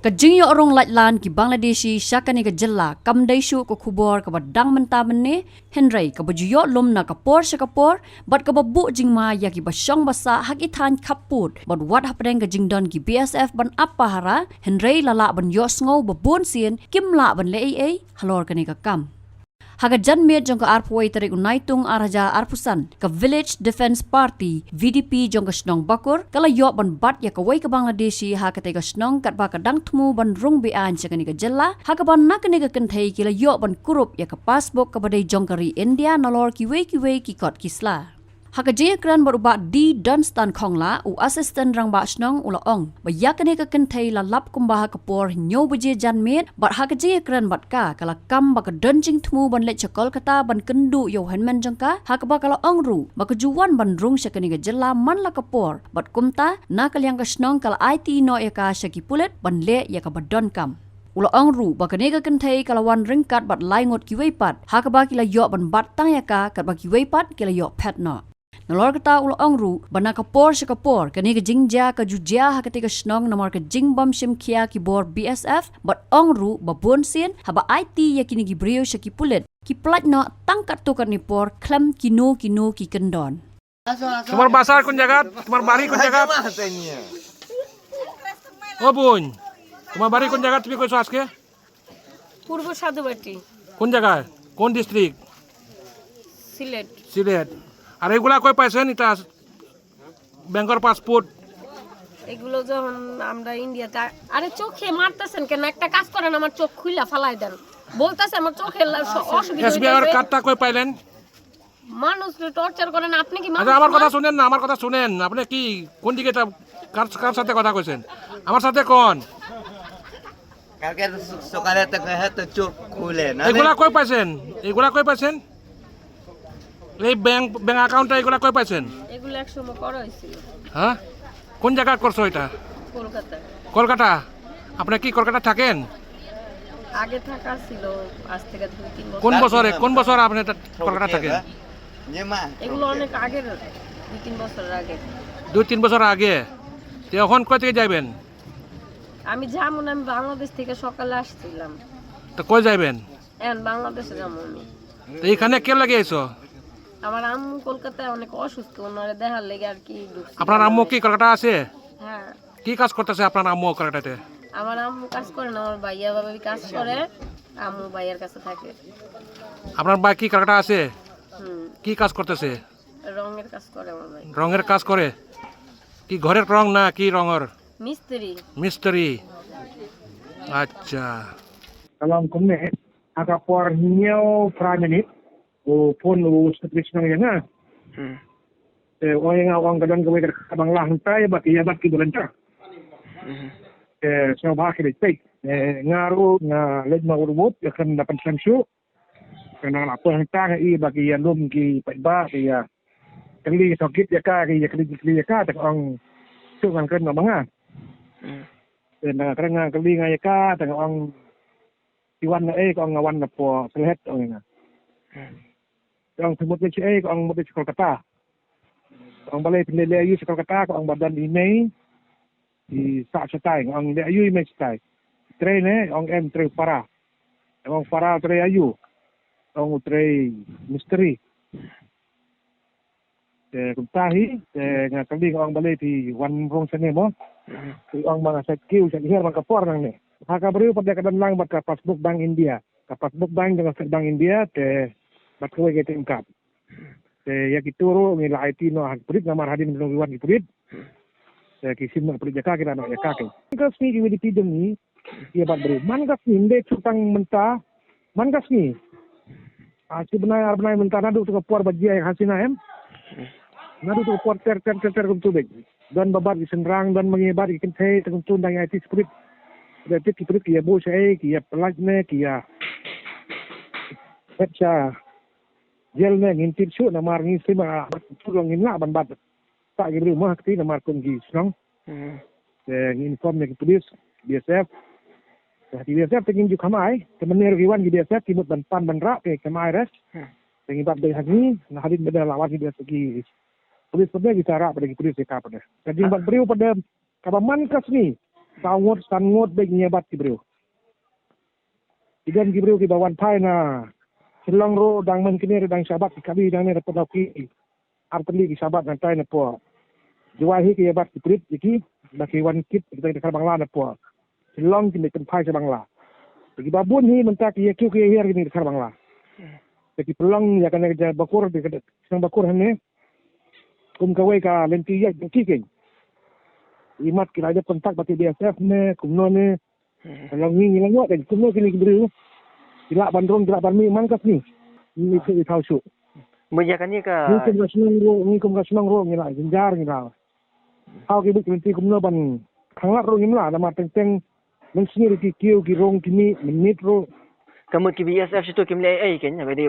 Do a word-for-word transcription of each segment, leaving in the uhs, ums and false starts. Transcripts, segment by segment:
Ka jingïoh rung laitlan ki Bangladeshi sha kane ka jylla kam dei shuh ka khubor kaba dang mynta mynne, hynrei kaba ju ïoh lum na ka por sha ka por, bad kaba buh jingma ïa kiba shong ba sah ha ki thaiñ khappud, bad wat hapdeng ka jingdon ki B S F ban ap pahara, hynrei la lah ban ïohsngew ba bun sien kim lah ban leh ei ei halor kane ka kam. Ha ka janmiet jong ka arphew wei tarik u Naitung ar hajar arphew san, ka Village Defence Party, V D P, jong ka shnong Bakur ka la ïoh ban bat ïa kawei ka Bangladeshi ha katei ka shnong katba ka dang thmu ban rung beaiñ sha kane ka jylla, ha kaba na kane ka kynthei ki la ïoh ban kurup ïa ka passbook kaba dei jong ka ri India nalor kiwei kiwei ki kot ki sla. Ha ka jingïakren bad u Bah D Dunstan Khongla, u Assistant Rangbah Shnong, u la ong ba ïa kane ka kynthei la lap kumba ha ka por hynñiew baje janmiet, bad ha ka jingïakren bad ka, ka la kam ba ka don jingthmu ban leit sha Kolkata ban kynduh ïa u hynmen jong ka, ha kaba ka la ong ruh ba ka ju wan ban rung sha kane ka jylla man la ka por, bad kumta na ka liang ka shnong ka la aiti noh ïa ka sha ki pulit ban leh ïa kaba donkam. U la ong ruh ba kane ka kynthei ka la wan ryngkat bad lai ngut kiwei pat, ha kaba ki la ïoh ban bat tang ïa ka, katba kiwei pat ki la ïoh phet noh. Nalor kata u la ong ruh ba na ka por sha ka por kane ka jingjia ka ju jia ha katei ka shnong namar ka jingbym shim khia ki bor B S F, bad ong ruh ba bun sien haba aiti ïa kine ki briew sha ki pulit, ki pyllait noh tang katto katne por khlem kino kino ki kyndon. তোমার বাসা কোন জায়গা? তোমার বাড়ি কোন জায়গা? ও বোন, তোমার বাড়ি কোন জায়গা? তুমি কইছো আজকে? পূর্ব সাধুবাটি। কোন জায়গায়? কোন ডিস্ট্রিক্ট? সিলেট। সিলেট। আর এগুলা কই পাইছেন? এটা ব্যাংকের পাসপোর্ট? এগুলো যখন আমরা ইন্ডিয়াতে আ-, আরে চোখে মারতেছেন কেন? একটা কাজ করেন, আমার চোখ খুইলা ফালাই দেন। বলতেছে আমার চোখে লা-, স-, অসুবিধা হয়ে এসবিআই গেছে। কার্ডটা কই পাইলেন? মানুষ টর্চার করেন, আপনি কি মানুষ আচ্ছা, আমার না? কথা শুনেন না, আমার কথা শুনেন। আপনি কি, কোন দিকে এটা, কার, কার সাথে কথা কইছেন? আমার সাথে কোন? কালকে তো স-, সকালে তো গেছে তো চোখ খুলে না। এগুলা কই পাইছেন? এগুলা কই পাইছেন? এই ব্যাংক, ব্যাংক অ্যাকাউন্টটা এগুলা কই পাইছেন? এগুলো এক সময় করা হয়েছিল। হ্যাঁ? কোন জায়গায় করছো এটা? কলকাতা। কলকাতা? আপনি কি কলকাতা থাকেন? আগে থাকা ছিল, আজ থেকে দুই তিন বছর। কোন বছরে, কোন বছর আপনি এটা কলকাতা থাকেন? এগুলো অনেক আগের, দুই তিন বছর আগে। দুই তিন বছর আগে? তো এখন কই থেকে যাবেন? আমি যাবো না, আমি বাংলাদেশ থেকে সকালে আসছিলাম। তো কই যাবেন? এখন বাংলাদেশে যাবো আমি। তো এখানে কে লাগে এসো? আমার আম্মু কলকাতায় অনেক অসুস্থ, ওনারে দেখার লেগে আর কি ঢুকছি। আপনার আম্মু কি কলকাতা আছে? হ্যাঁ। কি কাজ করতেছে আপনার আম্মু কলকাতাতে? আমার আম্মু কাজ করে না, আমার ভাইয়া ভাবি কাজ করে, আম্মু ভাইয়ার কাছে থাকে। আপনার ভাই কি কলকাতা আছে? হুম। কি কাজ করতেছে? রঙের কাজ করে আমার ভাই। রঙের কাজ করে? কি ঘরের রং না কি রঙের? মিস্ত্রি। মিস্ত্রি। আচ্ছা। Ka long kumne, ha ka por hynñiew phra minit, u phone u secretary shnong ïa nga. Hmm. Te u ong ïa nga, u ong ka don kawei ka dkhar ba nga lah hangtai bad ki ïa bad ki volunteer. Hmm. Te sngewbha ki leit peit. Te nga ruh nga leit ma u robot, ïa kren da pynslem shuh. Te nga la poi hangta nga i ba ki ïa lum ki paidbah, ki ïa kylli ki tohkit ïa ka, ki ïa kylli ki kylli ïa ka, te ka ong shuh ngan kren ma nga. Hmm. Te nga kren nga kylli nga ïa ka, te ka ong Phi wan na ei, ka ong nga wan na pdeng Sylhet, ong ïa nga. Hmm. Ka ong phi mut leit shaei, ka ong mut leit sha Kolkata. Ka ong balei phin leit leh aïu sha Kolkata, ka ong ba don i mei i sah shatai, ka ong leh aïu i mei shatai. Trei ne, ka ong em trei para. Ka ong para trei aïu, ka ong u trei mistri. Te kumta hi, te nga kylli nga ong balei phi wan rung shane mo. Phi ong ba nga sait kiew sait hiar man ka por nangne. Ha ka briew pat de ka don lang bad ka passbook Bank India. Ka passbook bank jong ka State Bank India te bad kawei ka A T M card. Te ïa kito ruh ngi la aiti noh ha ki pulit namar hadien ba ki wan ki pulit. Te ki shim noh pulit ïa ka, ki la noh ïa ka ki. Ka sngi ki V D P jong ngi ïa bat briew. Man ka sngi ym dei shu tang mynta. Man ka sngi. Ah, shi bnai ar bnai mynta naduh tu ka por ba jia ïa ka Hasina em. Naduh tu ka por ter ter ter ter kumtu beit. Don ba bat ki shynrang, don ba ngi bat ki kynthei, te kumtu dang ïa aiti sha pulit. Te tip ki pulit ki ïa buh shaei, ki ïa pyllait ne, ki ïa phet sha jel ne, ngim tip shuh namar ngi shim, ah, bat kumtu long ngim lah ban bat. Sah ki briew mo ha kti namar kum ki shnong. Hmm. Te ngi inform ïa ki police, B S F. Te ki B S F te kim ju kham ai, te mynne ruh ki wan ki B S F ki mut ban pan ban rah te kham ai re. Hmm. Te ngi bat dei ha ngi, na hadien ba dei la wan ki B S F ki police pat de ki sa rah pat de ki police ïa ka pat de. Ka jingbat briew pat de kaba man ka sngi. Saw ngut, san ngut bad ngi ïa bat ki briew. Ki don ki briew kiba wan phai na Shillong ruh dang man kine dang shabat ki kali dang ne da pynlong ki ar tylli ki shabat ngan tai na pok. Jwai hi ki ïa bat ki prit ki ba ki wan kit ki dang Bangla na pok. Shillong ki ne pynphai sha Bangla. Ki ba bun hi mynta ki ïa kiew ki ïa hiar ki ne Bangla. Te ki pynlong ïa kane ka bakur ki ka shnong bakur hangne. Kum kawei ka lynti ïa ki keng. Imat ki la ïa kontak ba ki B S F ne kumno ne. Hmm. Kalau ngi ngi la ngok kan kumno kini ki briew. Ki la ban rong ki la ban mi man ka ni. Ni ke tau su. Mo ïa kane ka. Ni kum ka shnong ro, ni kum ka shnong ro ngi la jynjar ngi la. Hau ki bit ki lynti kumno ban khangat ro ngi la namar teng teng. Men sini ki kiew ki rong ki mi minit ro. Ka mut ki B S F situ kim leh ei ei kan ïa ba dei.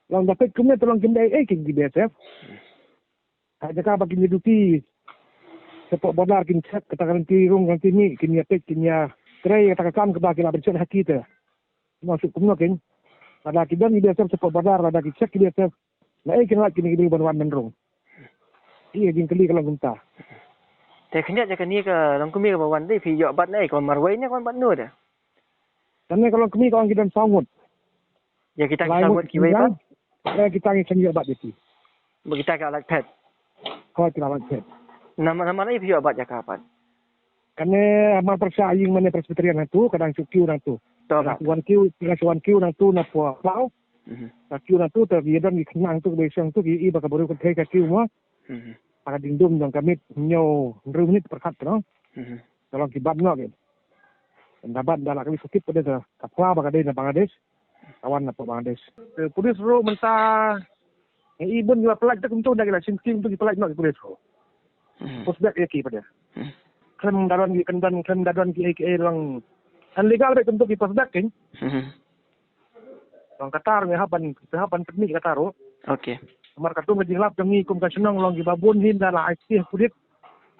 Long da peit kumne to long kim leh ei ei kan ki B S F. Ha jaka ba kin ïa duty. Shapoh border kin check kata ka lynti rong ka lynti mi kin ïa peit kin ïa trei kata ka kam kaba ki la ban check ha ki te. Mo shu kumno kin. Lada ki don ki B S F shapoh border lada ki check ki B S F. La ei kin lait kini ki briew ban wan ban rong. Ïa jingkylli ka long kumta. Te khyndiat jaka ni ka long kmie kaba wan dei phi ïoh bat ne ka marwei ne ka wan bat nu de. Kane ka long kmie ka ong ki don saw ngut. Ïa kita ki saw ngut kiwei pat? Ïa kita ngi kyndiat bat ïa ki. Ba kita ka lait phet. Hoi kita lait phet. Namar namar ei phi ïoh bat ïa ka pat? Kane amar pyrshah ïing mane Presbyterian hangtu ka dang shu kiew nangtu. To ka. Wan kiew, ka shu wan kiew nangtu na pok plau. Mhm. Ka kiew nangtu te ki don ki khnang tu ki bei song tu ki i ba ka baru ka thei ka kiew mo. Mhm. Ka ding dum jong ka mit hynñiew hynriew minit pyrkhat no. Mhm. Ka long ki bat no ki. Ynda bat ynda la ka list kit pade ka pla ba ka dei na Bangladesh. Ka wan na pok Bangladesh. Te pulis ruh mynta ngi i bun ki ba pynlait te kumtu ynda ki la shim shim tu ki pynlait no ki pulis ruh. Hmm. Push back ïa ki pade. Hmm. Khlem da don ki kyndon khlem da don ki ei ki ei long. Kan legal bad kumtu ki push back kin. Hmm. Long kata ruh ngi hap ban hap ban pynmih kata ruh. Okay. Namar katkum ka jinglap jong ngi kum ka shnong long ki ba bun hi ynda la ai sih pulit.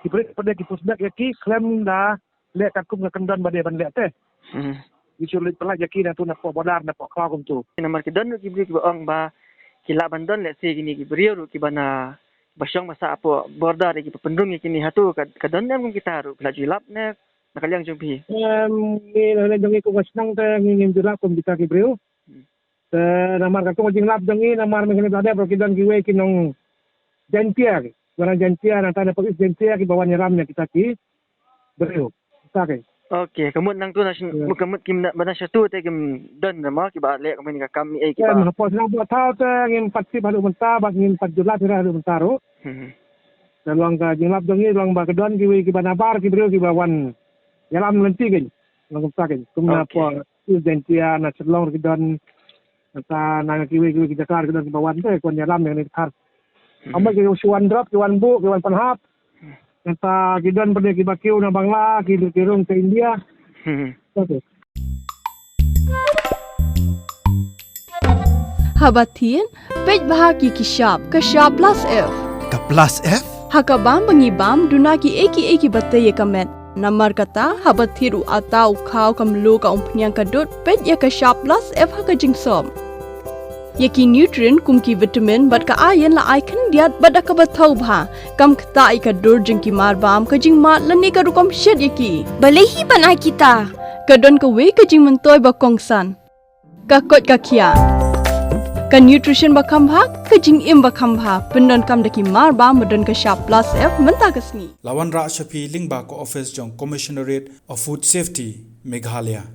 Ki pulit pade ki push back ïa ki khlem da leh katkum ka kyndon ba dei ban leh te. Hmm. Ngi shu leit pynlait ïa ki na tu na pok border na pok khlaw kumtu. Namar ki don ruh ki briew kiba ong ba ki lah ban don lehse kine ki briew ruh kiba na ba shong ba sah hapoh border ïa kiba pynrung ïa kine hatu ka, ka don em kum kita ruh phi la ju lap ne na ka liang jong phi. Em, ngi na liang jong ngi kum ka shnong te ngi ngim ju lap kum kita ki briew. Hmm. Te namar katkum ka jinglap jong ngi namar mynta ki la dep ruh ki don kiwei ki nong Jaintia ki. Ba nong Jaintia nangta na pok East Jaintia kiba wan ïalam ïa kita ki briew. Kita ki. Okay, ka mut nangtu na shin-, ka mut kim na, ba na shatu te kim don re mo kiba leh kumne ka kam ei kiba. Em, hapoh shnong ba thaw te ngim pat tip haduh mynta bad ngim pat ju lap ïa haduh mynta ruh. Hmm. Te long ka jinglap jong ngi long ba ka don kiwei kiba nabar ki briew kiba wan ïalam lynti ki. Long kumta ki. Kum na pok East Jaintia na Shillong ruh ki don. Nangta na kiwei kiwei ki jaka ki don kiba wan te kon ïalam ïa kane ka thar. Hmm. Amai ki shu wan drop ki wan buh ki wan pynhap. Nangta ki don pade kiba kiew na Bangla ki ki rung ka India. Hmm. Okay. Haba thied peit bha ki ki shap ka shap plus F. Ka plus F? Ha ka bam ba ngi bam duna ki ei ki ei kiba tei ïa ka met. Namar kata haba thied u ata u khaw ka mluh ka umphniang ka dud peit ïa ka shap plus F ha ka jingsop. Ïa ki nutrient kum ki vitamin bad ka iron la ai khyndiat bad da kaba thaw bha. Kam ktah ïa ka dur jong ki mar bam ka jingmad lane ka rukom shet ïa ki. Balei hi ban ai kita? Ka don kawei ka jingmyntoi ba kongsan. Ka koit ka khiah. Ka nutrition ba kham bha, ka jingim ba kham bha, pyndonkam da ki mar bam ba don ka shap plus F mynta ka sngi. La wanrah sha phi lyngba ka office jong Commissionerate of Food Safety, Meghalaya.